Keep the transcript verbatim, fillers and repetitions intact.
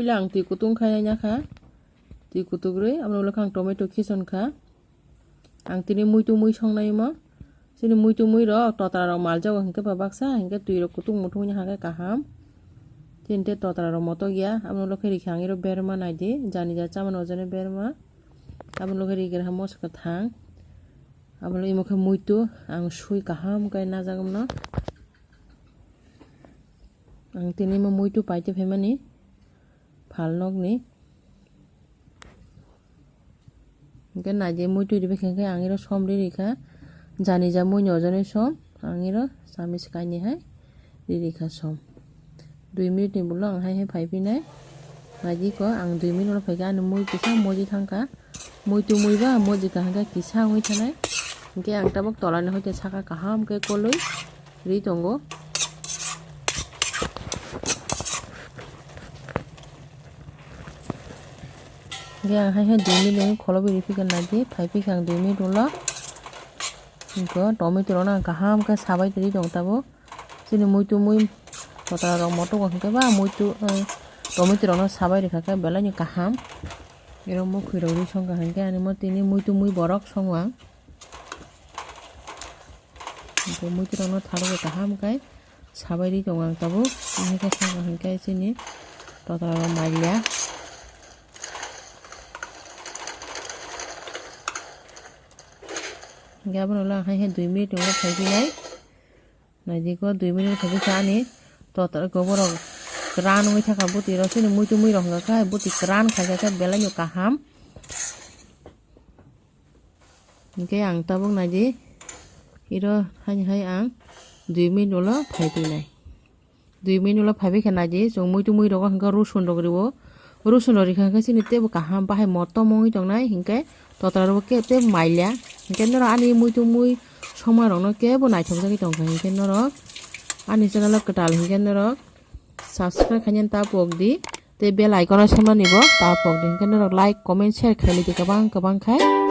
Ang twi kutung khai ya kha. Twi kutugrwi, abo ulo khe ang tomato khison kha. Ang tini muitu mui songnai mo. Chini muitu mui rok totra rok maljago hinkhe ba baksa, hinkhe twi rok kutung mutung wngya khe kaham. Chini tei totra rok motok ya, abo ulo khe rikha ang iro berma naidi, jani ja chamani ojone berma. Abo ulo khe rigra ha moso kwthang. Abo ulo imo khe muitu, ang sui kaham khe najak mano. Ang tini mo muitu paite phaimani phal nokni. Hingke naidi muitu ribi khe ang iro som ri rikha. Jani ja mui nojani som ang iro chamis kaini hai ri rikha som. Dui minute ni ulo ang hai hai phai phinai. Naidi ko ang dui minute ulo phaikha ani mui kisa moji thangkha. Muitu mui ba moji kaham khe kisa wngwi thanai. Hingke ang tabuk tolani hoite saka kaham khe kolwi ri tongo. Hingke ang hai hai dui minute kholobo ri phikha naidi, phai phikha ang dui minute ulo. Hingke tomato rok no ang kaham khe sabai twi tongo tabuk. Chini muitu mui totra rok motok o hingke ba muitu, eh, tomato rok no sabai rikha khe belai ni kaham. Iro mukhwi rok ri songkha hingke ani mo tini muitu mui borok songo ang. Hingke muitu rok no thalo kaham khe sabai ri tongo ang tabuk. Hingke songkha hingke chini totra rok mailia. Hingke abono ulo ang hai hai dui minute ulo phai phinai. Naidi ko dui minute phai phinai ani totra ko borok kran wngwi thangkha bwtwi rok chini muitu mui rok hingkha khe bwtwi kran khaikha khe belai no kaham. Hingke ang tabuk naidi iro haini hai ang dui minute ulo phai phinai. Dui minute ulo phai khe naidi chwng muitu mui rogo hingke rosun rok rio. Rosun rok rikha khe chini teibo kaham bahai motom wngwi tongnai hingke totra rok khe tei mailia. Hingke norok ani muitu mui songma rok no kebo naithok jagwi tongkha hingke norok ani channel o kwtal hingke norok subscribe khainani ta pok di tei bell icon o semani bo ta pok di hingke norok like comment share khailai di kwbang kwbang khai.